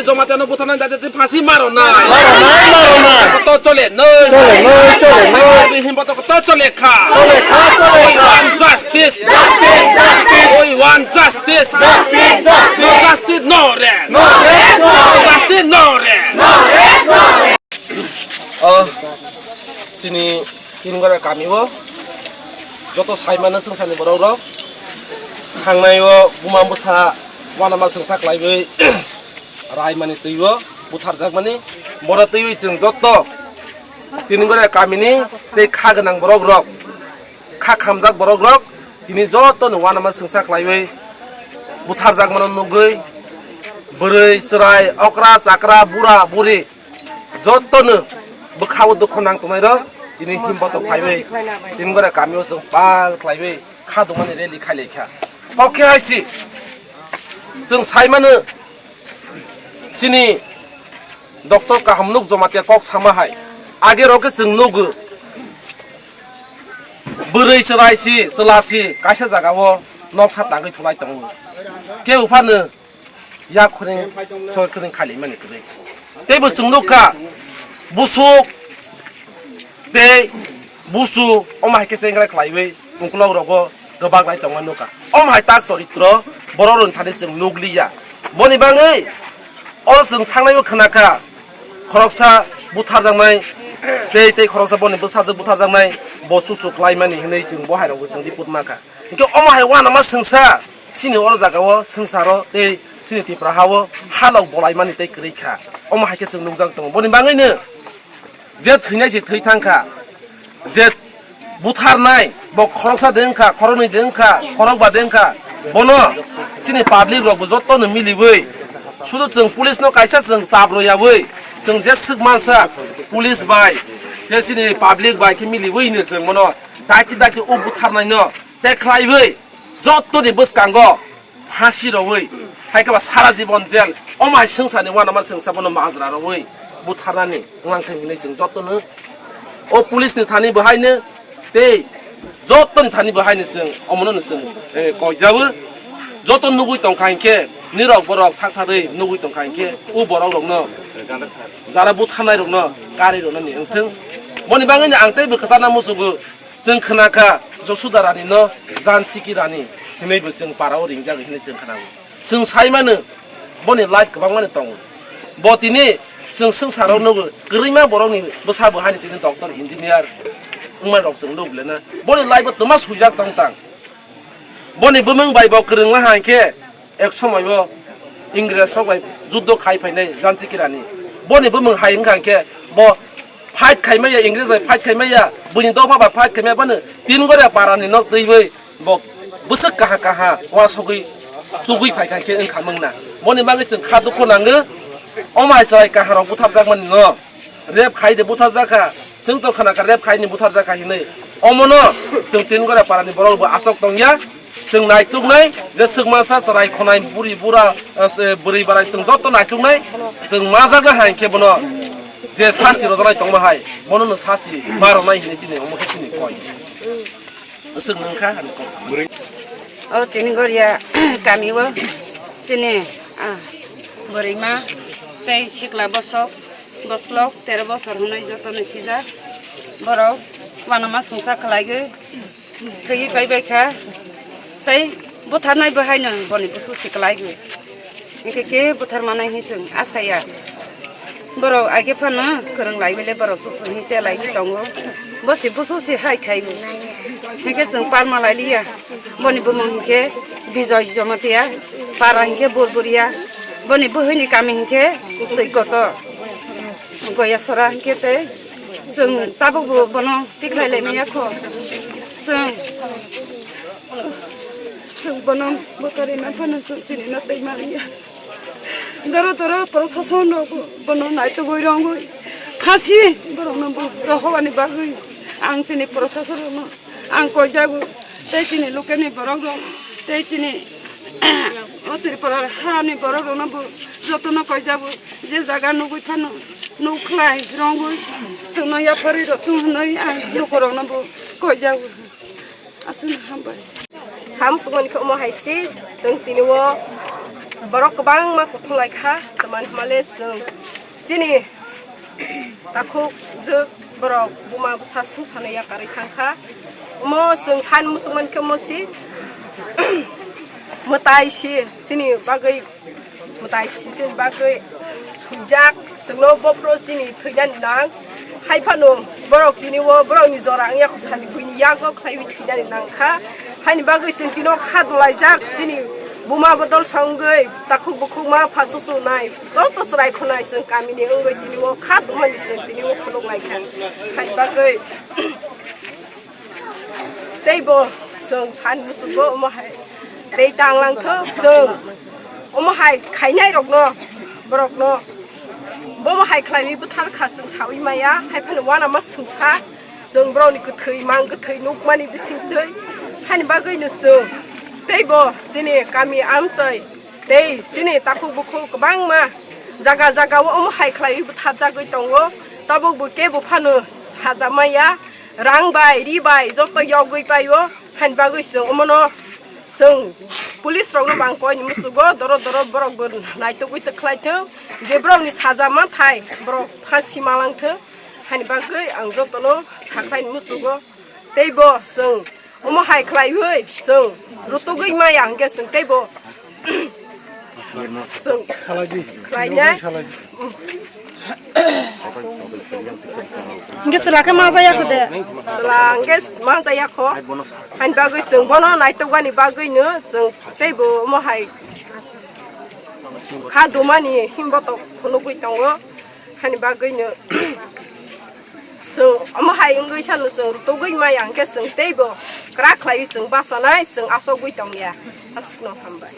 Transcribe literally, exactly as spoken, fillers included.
Jamatia no buthar nai, jati phasi maro nai. Maro nai, maro nai. Koto chole nai. Chole nai, chole nai. Himba to koto chole kha. Chole kha, chole kha. We want justice. Justice, justice. We want justice. Justice, justice. No justice, no rest. No rest, no rest. No justice, no rest. No rest, no rest. O, chini Tin Gora kami o joto saimano swngcharni borok rok thangnai o buma bwsa uanama swngcha khlaiwi raimani twi o butharjakmani, boro twiwi chwng joto Tin Gora kamini tei kha gwnang borok rok, kha khamjak borok rok tini jotono uanama swngcha khlaiwi butharjakmano nugwi bwrwi, chwrai, okra, chakra, bura, buri jotono bwkhao dukho nang tongnai rok tini himbotok phaiwi Tin Gora kamio chwng pal khlaiwi kha dungmani rally khai lai kha. Kok khe hai si chwng sai mano chini doctor kaham nuk Jamatia kok sama hai. Age rok khe chwng nugo bwrwi chwrai si chwla si kaisa jaga o noksa tangwi thulai tongo. Kebo phano yak khring soi khring khailaimani kwrwi. Tei bo chwng nukha busuk tei busu omo hai khe chengrai khlaiwi ukulok rogo kwbak lai tongma nukha. Omo hai tak choritro borok rwng thani chwng nukliya. Boni bagwi oro chwng thangnaibo khwnakha khoroksa butharjaknai tei tei khoroksa boni bwsajwk butharjaknai bo chuchuk laimani hinwi chwng bo hai rogo chwng report mankha. Hinkhe omo hai uanama swngsa chini oro jaga o swngcharo tei chini Tripura ha o halok bolaimani tei kwrwi kha. Omo hai khe chwng nukjak tongo. Boni bagwino je thwinai se thwi thang kha, je butharnai bo khoroksa de wngkha, khoroknwi de wngkha, khorokba de wngkha, bono chini public rok bo jotono miliwi sudu chwng police no kaisa chwng chap rwyawi chwng je swk mansa police bai je chini public bai khe miliwi hino chwng bono dakti dakti o butharnai no tei khlaiwi jotoni bwskango phasi rwwi, hai khe ba sara jibon jel, omo hai swngcharni uanama swngsa bono majra rwwi butharnani wnglang thang hinwi chwng jotono o police ni thani bo haino tei jotoni thani bo haino chwng omono no chwng, eh, koijago. Joto nugwi tongkha hinkhe nirok borok saktharwi nugwi tongkha hinkhe o borok rokno jara butharnai rokno kari rwnani wngthwng. Boni bagwino ang teibo kwchana muchugo. Chwng khwnakha Josuda Rani no Jansiki Rani hinwi bo chwng para o ringjak hinwi chwng khwnago. Chwng sai mano boni life kwbangma ni tongo. Bo tini chwng swngcharo nugo kwrwima borok ni bwsa bo hani tini doctor, engineer wngma rok chwng nugo lena. Boni life o twma swijak tong tang. Boni bumung bai bo kwrwngma hai khe ek somoi o Ingres rok bai juddo khai phainai Jansiki Rani. Boni bumung hai wngkha khe bo fight khai maya, Ingres bai fight khai maya, buini dopha bai fight khai maya, bono Tin Gora para ni nok twiwi bo bwswk kaha kaha uansugwi chugwi phai kha khe wngkha mungna. Boni bagwi chwng kha dukhu nango, omo hai chwrai kaha rok butharjak mani no. Rep khai de butharjak kha, chwng to khana kha rep khai ni butharjak kha hinwi. Omono chwng Tin Gora para ni borok bo aswk tongya. Chwng naituknai je swkmasa chwrai khonai buri bura, eh, bwrwi barai chwng joto naituknai. Chwng majak hai khe bono je sasti rwjaknai tongma hai bono no sasti ma rwnai hinwi chini omo khe chini koi. Aswk nung kha ani kok sa. O Tin Gora kami o chini, ah, bwrwima tei sikla bosok, boslok tero bosor hwnwi jotono sijak. Borok uanama swngsa khlaigwi thwiwi phaibai kha. Tei butharnai bo haino boni busu si khlaigwi. Hinkhe khe buthar manai hwnwi chwng asaya. Borok age phano kwrwng lai bile borok chuchuk hwnwi se lai tongo. Bo se busu se hai khai bo. Hinkhe chwng parma lai liya. Boni bumung hinkhe Bijoy Jamatia, para hinkhe Burburia. Boni bwhwini kami hinkhe Twi Kotor, Goyasora hinkhe tei chwng tabukbo bono tikhlai lai manya kho. Chwng, chwng bono bwtharwi man phano chwng chini no twi man liya. Doro doro prosason rok bono naitugwi rwngwi phasi borokno bo rohorani bagwi ang chini prosason rokno ang koijago tei chini local ni borok rok tei chini o Tripura hani borok rokno bo jotono koijago je jaga nugwi phano nukhlai rwngwi chwngno yapharwi rw thung hwnwi ang lukurokno bo koijago. Aswkno hambai. Samsukmani khe omo hai se, chwng tini o Borok kwbangma kuthung lai kha, tamani hwnmale chwng chini takhuk jwk borok buma bwsa swngcharno yakarwi thang kha. Omo chwng san muchung mankhe omo si mwtai si chini bagwi, mwtai si chini bagwi swijak, chwngno bophuru chini thwinani nang. Hai phano borok tini o borokni jora wngya kho sani buini yago khlaiwi thwinani nang kha. Haini bagwi chwng tino kha dolaijak chini buma bodol sa wngwi takhuk bukhuk ma pha chuchunai joto chwrai khonai chwng kamini wngwi tini o kha dwmani chwng tini o khuluk lai kha. Haini bagwi teibo chwng sani muchungo omo hai tei tang lang thok chwng omo hai khainai rokno borokno bomo hai khlaiwi bwthar kha chwng sawi maya hai phano uanama chwngsa. Chwng borokni kwthwi mang kwthwi nukmani bisingtwi. Hani bagwino chwng teibo chini kami amchai tei chini takhuk bukhuk kwbangma jaga jaga o omo hai khlaiwi bwtharjagwi tongo. Tabukbo kebo phano sajamaya, rang bai ri bai joto yogwi paio. Hani bagwi chwng omono chwng police rokno bang koini musugo, doro doro borokbo naitugwi tongkhlai thung, je borokni saja manthai borok phansi malang thung. Hani bagwi ang jotono sakhlaini musugo. Teibo chwng omo hai khlaiwi chwng rutugwi maya hwnkhe chwng teibo chwng khlainai. Hingke sela ke maja ya kode. Sela hingke maja ya kho. Hani bagwi chwng bono naitokgani bagwino chwng teibo omo hai kha dumani himbo tok phunugwi tongo. Hani bagwino chwng omo hai wngwi sano chwng rutugwi maya hingke chwng teibo kwrak khlaiwi chwng bachanai chwng asogwi tongya. Aswkno hambai.